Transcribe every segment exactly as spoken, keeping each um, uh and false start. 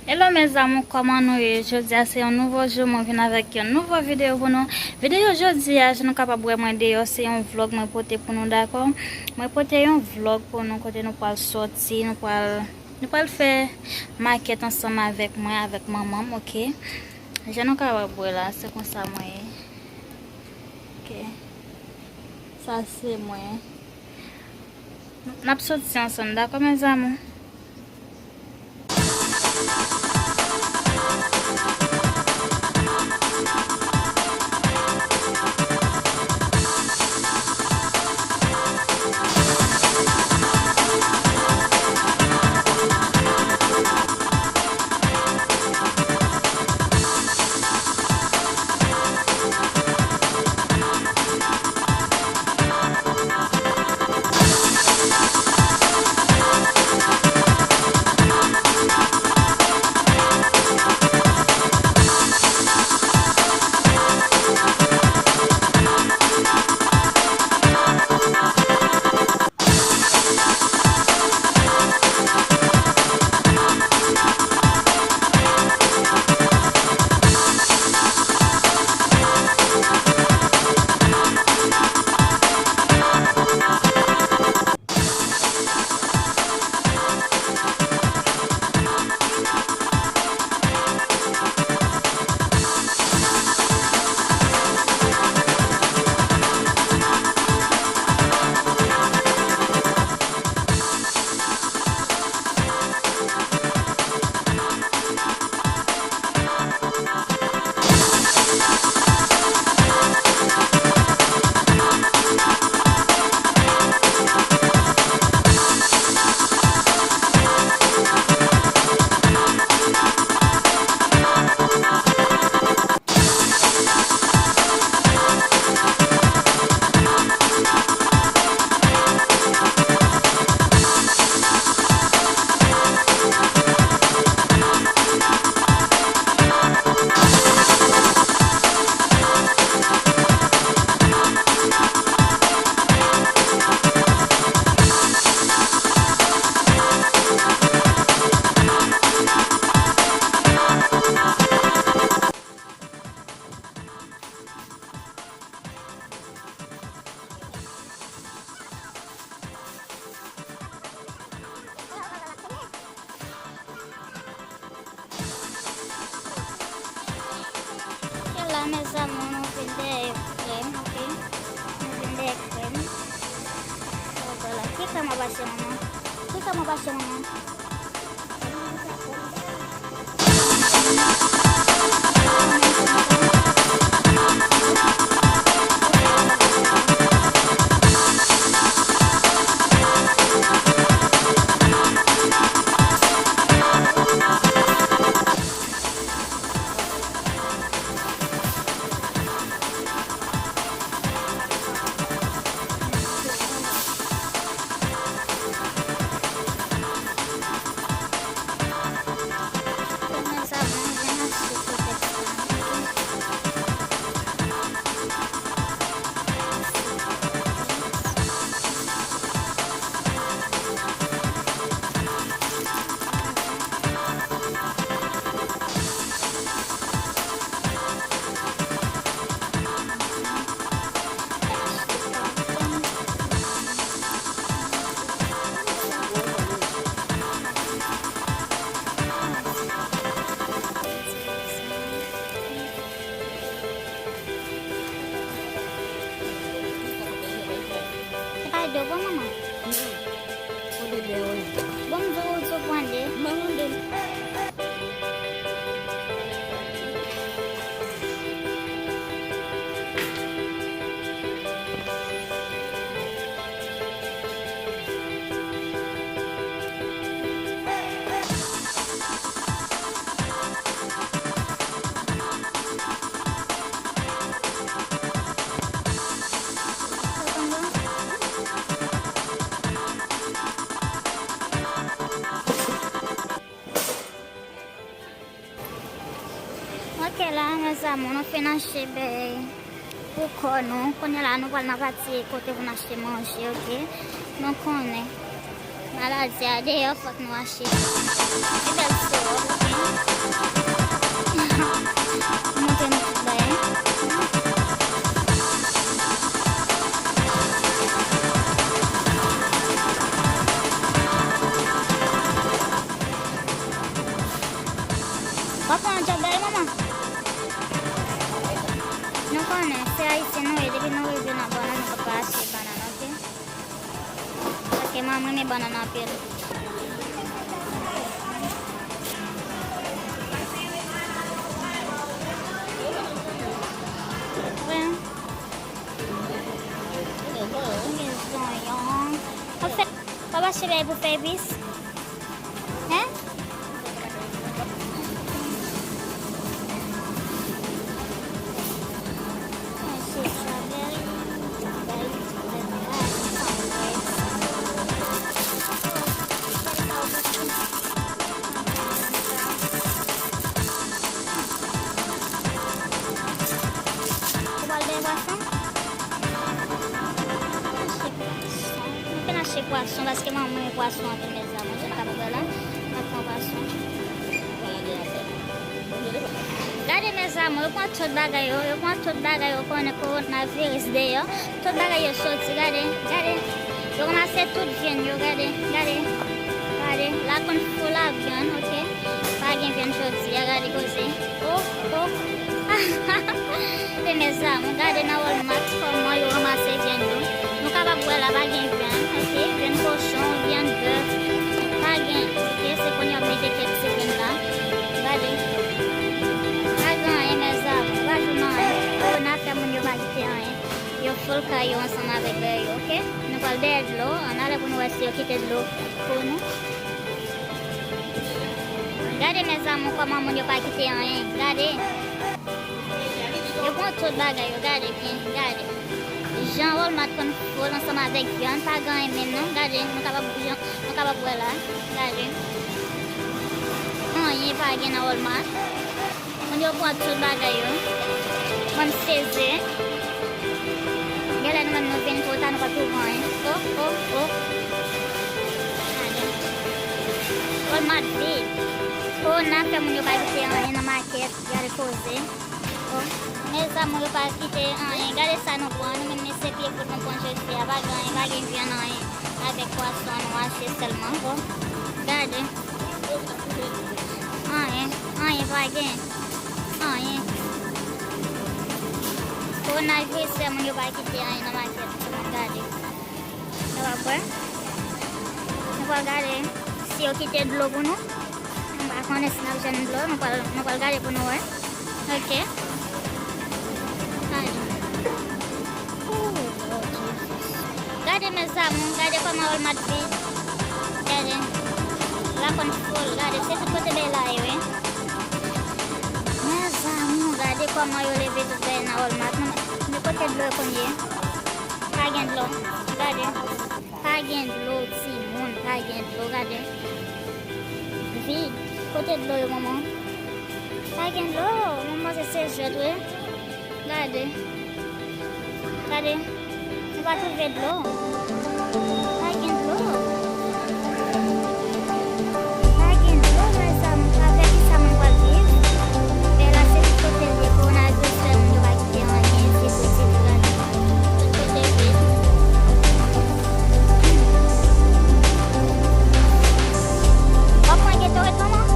Hello mes amours, kòman nou ye? Jodi a se yon nouvo jou, mwen vin avèk yon nouvo videyo pou nou. Videyo jodi a, jan nou kapab wè mwen deyò, se yon vlog mwen pote pou nou, dakò? Mwen pote yon vlog pou nou kote nou pral sòti, nou pral, nou pral fè makèt ansanm avèk mwen, avèk manman m, oke? Jan nou kapab wè la, se konsa mwen ye. Oke. Sa se mwen. N ap sòti ansanm, dakò mes amours? E la, mes amours, nou vin dèyè krèm, oke? Nou vin dèyè krèm. Vwala, ki krèm w ap achte, manman? Ki krèm w ap achte, manman? Se pa de bon, manman? Bon, m di w, ou di w pran de. Mwen pran de. Ok, la, mes amours, nou fin achte bèy pou kò nou. Kounye a la, nou pral nan pati kote pou n achte manje, ok? Nou konnen maladi a deyò, fòk nou achte. Yon bèl ti wòb, ok? Ayisyen nou ye, depi nou rive nan bò nou, nou pa achte bannann, oke? Paske mwen, mwen renmen bannann anpil. Wi. Mwen gen zonyon. Anfèt, w ap achte bagay pou fè epis? Hein? Mwen se strawberry, bay, bay, bay, bay. Ou pral bèy pwason? Achte pwason. Mwen fin achte pwason paske mwen renmen pwason anpil, mezanmi. Jan nou kapab wè la, mwen pran pwason. Gade, mezanmi, yo pran tout bagay yo, yo pran tout bagay yo, konnen kowonaviris deyò. Tout bagay yo soti, gade, gade. Yo ranmase tout vyann yo, gade, gade. Gade, la konn fou la vyann, oke. Pa gen vyann jodi a, gade koze. Oh, oh. Gade, mezanmi, gade nan Walmart kòman yo ranmase vyann yo. Nou kapab wè la pa gen vyann, oke. Vyann kochon, vyann bèf. Pa gen, oke. Se kounye a yo mete kèk ti vyann la. Gade. Pa gen anyen, mezanmi. Pa jwenn anyen. Kowona fè moun yo pa kite anyen. Yo foul kay yo ansanm avèk bèy yo, oke? Nou pral dèyè dlo. Ann ale pou nou wè si yo kite dlo pou nou. Gade, mezanmi, kòman moun yo pa kite anyen. Gade. Yo pran tout bagay yo. Gade byen. Gade. Jan Walmart konn foul ansanm avèk vyann, pa gen anyen menm non. Gade, nou kapab, nou kapab wè la. Gade. Anyen pa gen nan Walmart. Moun yo pran tout bagay yo. Mwen m sezi. Genlè nou menm nou vin twò ta, nou pa twouve anyen. Oh, oh, oh. Gade. Walmart vid. Kowona fè moun yo pa kite anyen nan makèt. Gade koze. Oh. Mezanmi, yo pa kite anyen. Gade sa nou pran. Nou menm, men se pye poul nou pran jodi a. Pa gen anyen, pa gen vyann, anyen. Avèk pwason nou achte sèlman. Bon. Gade. Anyen, anyen pa gen. Anyen. Kowonaviris fè moun yo pa kite anyen nan makèt pou moun gade. Nou pral wè. Nou pral gade si yo kite dlo pou nou. Nou pa konnen si n ap jwenn dlo. Nou pral, nou pral gade pou nou wè. Ok. Gade. Oh, Lord Jesus. Gade, mes amours, gade kòman Walmart vid. Gade. La konn foul, gade. Se tout kote bèy la ye, wi. Mes amours, gade kòman yo leve tout bèy nan Walmart. Men kote dlo yo konn ye? Pa gen dlo. Gade. Pa gen dlo, timoun, pa gen dlo, gade. Vid. Kote dlo yo, manman? Pa gen dlo, manman, se, se jwèt, wi. Gade. Gade. Nou pa twouve dlo. Pa gen dlo. Pa gen dlo, mes amours. Avèk kisa moun pral viv? Bèy la, se tout kote l ye. Kowonaviris fè moun yo pa kite anyen, se kote l ye. Tout kote vid. W ap pran Gatorade, manman?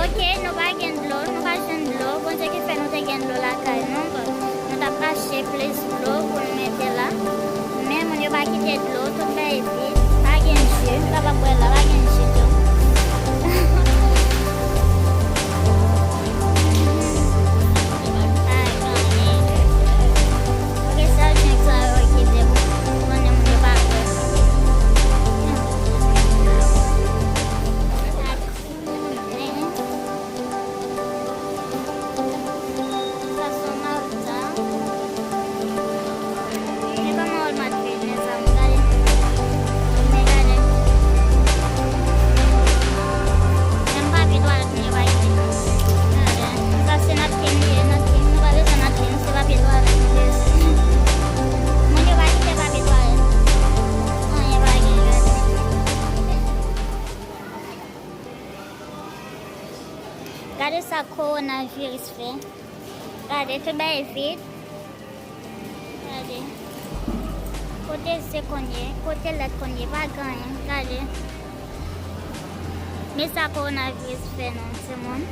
Ok, nou pa gen dlo, nou pa jwenn dlo. Bondye ki fè nou te gen dlo lakay nou. Nou t ap achte plis dlo pou n mete la. Men moun yo pa kite dlo, tout bèy vid. Pa gen ji, nou kapab bwè la, pa gen ji tou. Pa gen anyen. Ok, sèl jan sa yo ki de pou konnen moun yo pa bwè. Sa se yon mawit sa. Men kòman Walmart vid, mes amours, gade. Men gade. Menm papye twalèt moun yo pa kite. Gade. Sa se napkin li ye, napkin. Nou pa bezwen napkin, se papye twalèt nou bezwen. Moun yo pa kite papye twalèt. Anyen pa gen, gade. Gade sa kowonaviris fè. Gade, tout bagay vid. Gade. Kote je konn ye? Kote lèt konn ye? Pa gen anyen. Gade. Men sa kowonaviris fè nou, timoun.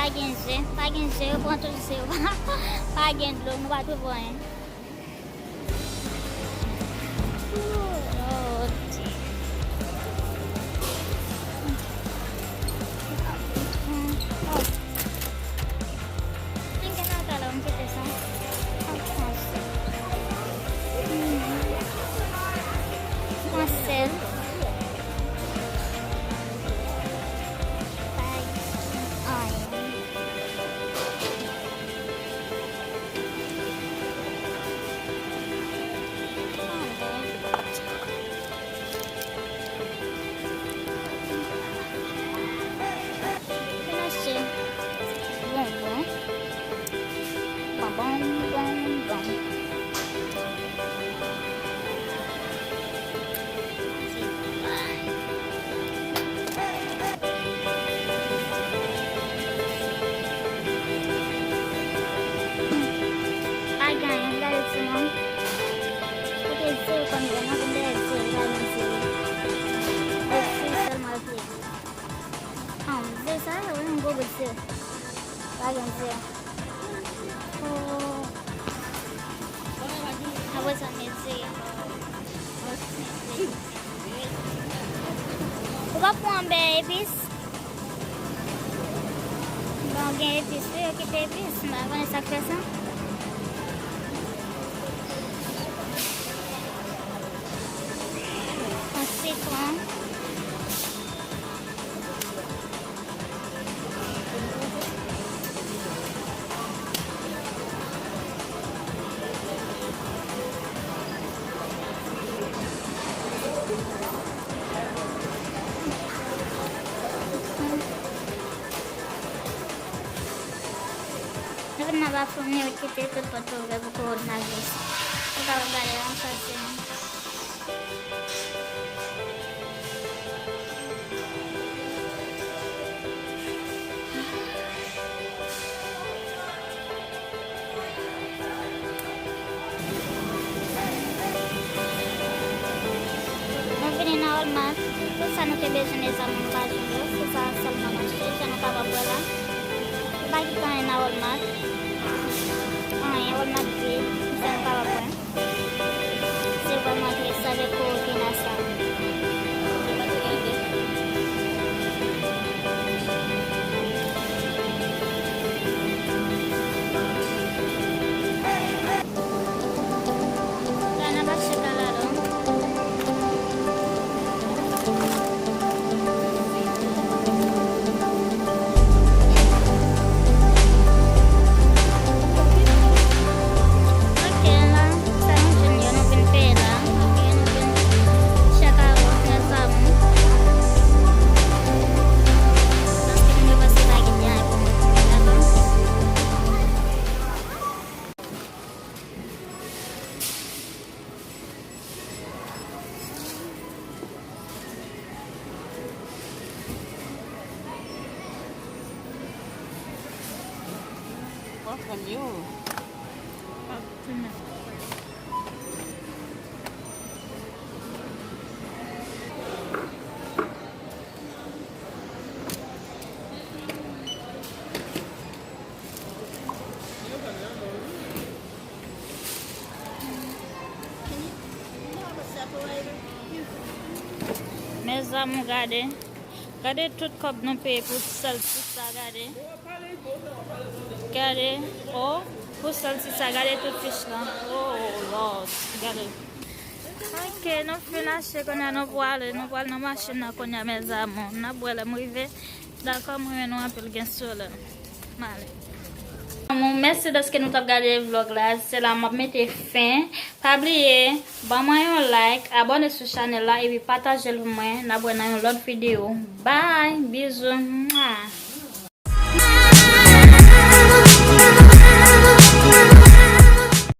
Pa gen je, pa gen je, yo pran tout je yo. Pa gen dlo, nou pa twouve anyen. Oh, Lord. Oh. Mwen gen nan kay la, m kite sa. Mwen pran sèl. Mwen pran sèl. Pa gen anyen. Vin achte bonbon. Bonbon, bonbon. Pa gen anyen, gade timoun. Kote zewo kòm gen, nan vin dèyè zewo, pa gen zewo. Refri sèlman l plede. An, zewo sa, wi, yon gwo bout zewo. Pa gen zewo. Oh. Apre sa, m met zewo ankò. Ou pa pran bè epis? Bon, gen epis wi, yo kite epis. M pa konnen sa k fè sa. Yon sitwon. Nou vin nan Bafou, yo kite tout pòt ouvè pou kowonaviris. Ou kapab gade ansanm. Nou vini nan Walmart. Tout sa nou te bezwen, mezanmi, nou pa jwenn yo. Se sa sèlman m achte, jan nou kapab wè la. Nou pa kite anyen nan Walmart. Anyen, Walmart vid, jan nou kapab wè. Se vrèman tris avèk kowonaviris la. La n ap achte kalalou. Ok, la, sa nou jwenn yo, nou vin peye la. Ok, nou vin chèk avè w, mezanmi. Paske nou panse pa gen anyen pou nou fè, dakò? Mezanmi, gade. Gade tout kòb nou peye pou sèl ti sa, gade. Gade, oh, pou sèl ti sa, gade tout fich lan. Oh, Lord, gade. Ok, nou fin achte kounye a, nou pwale, nou pwale nan machin nan kounye a, mezanmi. N ap wè lè m rive. Dakò, m renmen nou anpil, gen solèy. M ale. Mèsi dèske nou t ap gade vlòg la. Se la m ap mete fen. Pa bliye, ban mwen yon like, abòne sou chanèl la, epi pataje l pou mwen. N ap wè nan yon lòt videyo. Bye, bizou. Mwa.